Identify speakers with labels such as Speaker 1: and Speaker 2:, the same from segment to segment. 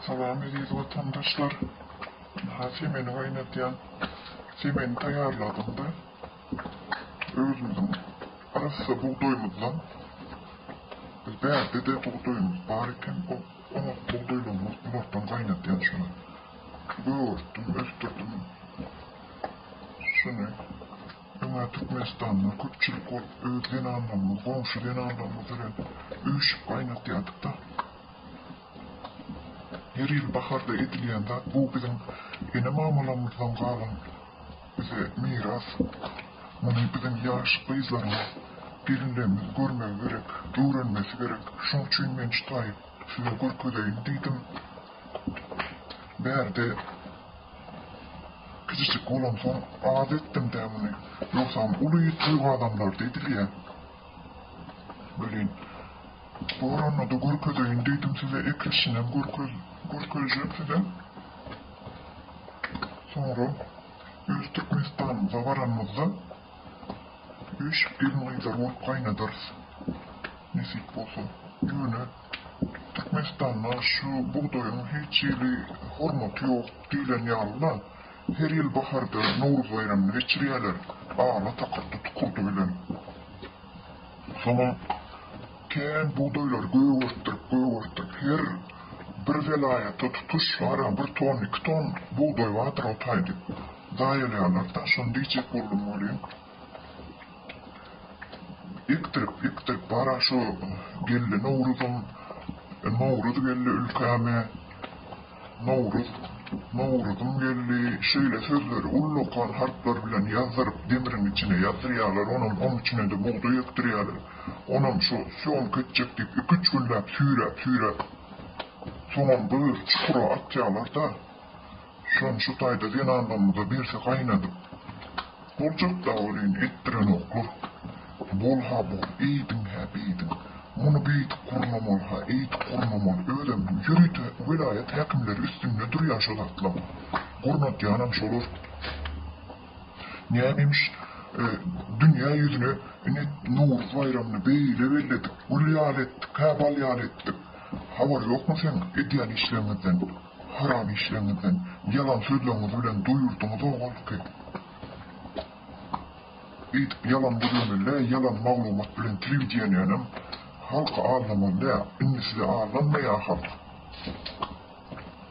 Speaker 1: Salam eziz watandaşlar. Ynha semeni gaýnadýan. Semeni taýýarladymda özümiziň arassa bugdaýymyzdan biz bärde-de bugdaýymyz bar eken o oňat bugdaýlarymyz bulardan gaýnadýan şuny. Gögertdim, ösdürdim. Şuny öňä Türkmenistanda köpçülik bolup öz zenanlarymyz, goňşy zenanlarymyz bilen üýşüp gaýnatýardyk-da. Her ýyl baharda edilýän zat bu biziň ene-mamalarymyzdan galan bize miras. Muny biziň ýaş gyzlarymyz, gelinlerimiz görmegi gerek, öwrenmesi gerek. Şoň üçin men şu taýy size görkezeýin diýdim. Bärde kiçijik bolansoň az etdim-dä muny. Ýogsam uly toý gazanlarda edilýär. Welin, Boranda-da görkezeýin diýdim size, ekilişinem görkez, görkezjek size. Soňra öz Türkmenistanymyza baranymyzda üýşüp gelin-gyzlar bolup gaýnadarys. Nesip bolsa. Ýöne Türkmenistanda şu bugdaýyň hiç hili hormaty ýok diýlen ýaly-la. Her ýyl baharda Nowruz baýramyny geçirýärler, ala takyrdy tukurdy bilen. Soňam kän bugdaýlary gögertdirip, gögertdirip, her bir welaýata tutuş bara bir ton, iki ton bugdaý bardyr o taýda. Zaýalaýarlar-da, şony diýjek boldum welin. Ekdirip, ekdirip bara şo geldi Nowruzym, Nowruz geldi ülkäme. Nowruz, Nowruzym geldi, şeýle sözleri ullakan harplar bilen ýazdyryp, demiriň içine ýazdyrýarlar, onam oň içine-de bugdaý ekdirýärler. Onam şo sýomka etjek diýip iki-üç günläp süýräp-süýräp, soňam bir çukura atýarlar-da. Şony şu taýda zenanlarymyza berse gaýnadyp boljak-da welin etdirenoklar. Bol-ha bol, eýdiň-hä beýdiň. Muny beýdip gurnamaly-ha, eýdip gurnamaly. Özem ýörite welaýat häkimleri üstünde durýar şo zatlaň. Gurnatýanam şolar. Nämemiş, dünýä ýüzüne ine Nowruz baýramyny beýle belledik, gül ýaly etdik, hä bal ýaly etdik. Habar ýokmy seň edýän işleriňizden? Haram işleriňizden, ýalan sözleriňiz bilen doýurdyňyz-ow halky. Beýdip ýalan gürlemeli-dä, ýalan maglumat bilen telewideniýänem halky aldamaly-dä. Indi size aldanmaýar halk.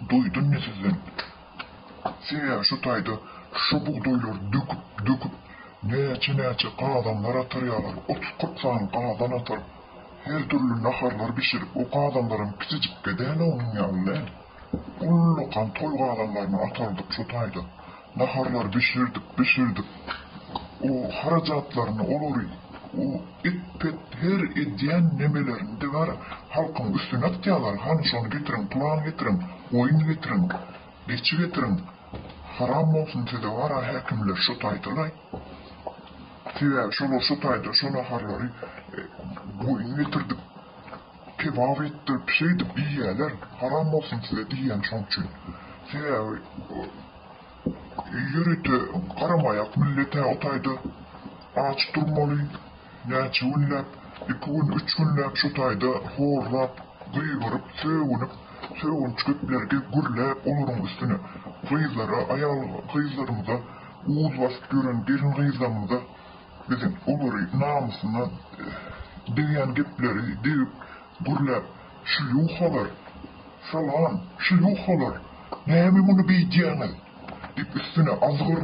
Speaker 1: Doýdy indi sizden. Sebäbi şu taýda şu bugdaýlary döküp, döküp näçe-näçe gazanlar atarýarlar, otuz-kyrk sany gazan ataryp, Her dürli naharlar bişirip, o gazanlaram kiçijikge däl-ä onuň ýaly däl. Ullakan toý gazanlaryny atardyk şo taýda. Naharlar bişirdik, bişirdik. O harajatlaryny olary, o et-pet her edýän nemelerini digar halkyň üstüne atýarlar, hany şony getiriň, pylan getiriň, goýun getiriň, geçi getiriň. Haram bolsun size bar-a häkimler şo taýda-laý. Sebäbi şolar şo taýda şo naharlary goýun getirdip, kebap etdirip, şeýdip iýýäler. Haram bolsun size diýýän şoň üçin. Sebäbi ýörite garamaýak millet-ä o taýda aç durmaly, näçe günläp, iki gün, üç günläp şo taýda horlap, gygyryp, sögünip, sögünç gepleri gürläp olaryň üstüne gyzlara, aýal gyzlarymyza Uz basyp ýören gelin-gyzlarymyza biziň olary namysyna degýän gepleri degip gürläp şlýuhalar, salam, şlýuhalar, näme muny beýdýäňiz? diýip üstüne azgyr.